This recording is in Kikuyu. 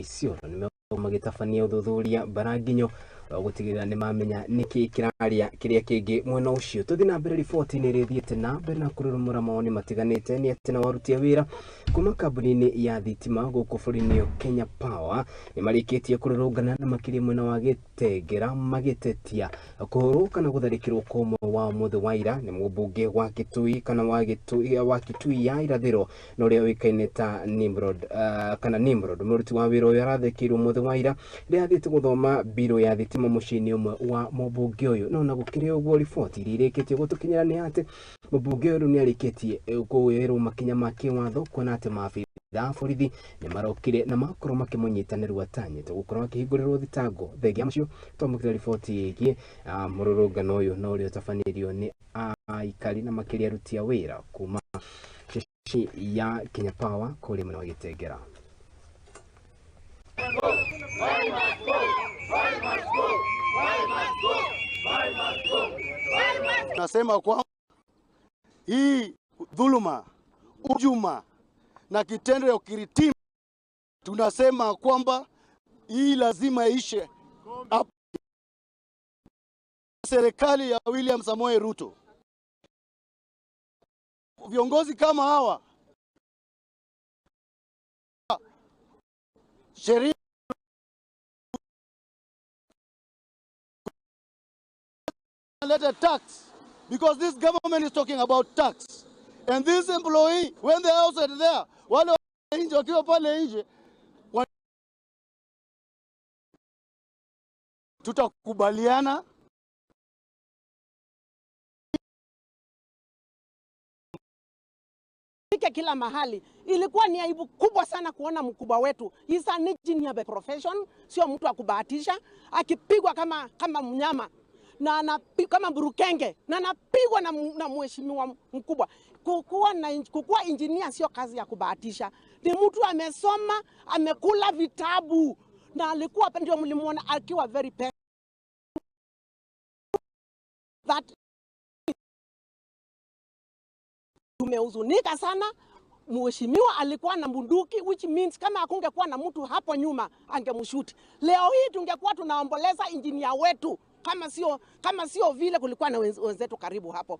Isiolo nĩ magĩtabania ũthuthuria mbaranginyo wa gũtigĩrĩra nĩ mamenya nĩkĩ kĩraria kĩrĩa kĩngĩ mwena ũcio. Tũthiĩ na mbere riboti-inĩ ĩrĩa ĩthiĩte na mbere na kũrũrũmũra mawoni matiganĩte nĩ atĩ na waruti a wĩra kuma kambuni-inĩ ya thitima gũkũ bũrũri-inĩ Kenya Power nĩ marĩkĩtie kũrũrũngana na makĩria mwena wa Gĩtengera magĩtetia kũhũrwo kana gũtharĩkĩrwo kwa ũmwe wao mũthĩ wa ira nĩ mũmbunge wa Kitui kana wa Gĩtui wa Kitui ya irathĩro na ũrĩa ũĩkaine ta Nimrod, kana Nimrod. Mũruti wa wĩra ũyũ arathĩkĩirwo mũthĩ wa ira rĩrĩa athiĩte gũthoma mbirũ ya thitima mũciĩ-inĩ ũmwe wa mũmbunge ũyũ. No na gũkĩrĩ ũguo, riboti iria irĩkĩtie gũtũkinyĩra nĩ atĩ mũmbunge ũyũ rĩu nĩ arĩkĩtie kuoerwo makinya ma kĩwatho, kuona atĩ maabitha a borithi nĩ marokire na makorwo makĩmũnyita nĩ atanyĩte gũkorwo akĩhingũrĩrwo thitango. Thengia macio, twamũkĩra riboti ĩgiĩ mũrũrũngano ũyũ na ũrĩa ũtabanĩrio nĩ aikari na makĩria aruti a wĩra kuma ceceni ya Kenya Power kũrĩa mwena wa Gĩtengera. Nasema kwamba hii dhuluma, ujuma na kitendo ya ukiritimba, tunasema kwamba hii lazima ishe. Serikali ya William Samoei Ruto, viongozi kama hawa, sheria leta tax, because this government is talking about tax, and this employee, when they are outside there, wale nje wakiwa pale nje, tutakubaliana. Kila mahali. Ilikuwa ni aibu kubwa sana kuona mkubwa wetu, he's an engineer by profession, sio mtu wa kubahatisha, akipigwa kama mnyama na kama burukenge na anapigwa na mheshimiwa mkubwa. Kukua engineer sio kazi ya kubahatisha, ni mtu amesoma, amekula vitabu na alikuwa ndio mlimuona akiwa very that tumehuzunika sana. Mheshimiwa alikuwa na bunduki, which means kama hakungekuwa na mtu hapo nyuma angemshuti. Leo hii tungekuwa tunaomboleza injinia wetu kama sio vile kulikuwa na wenzetu karibu hapo.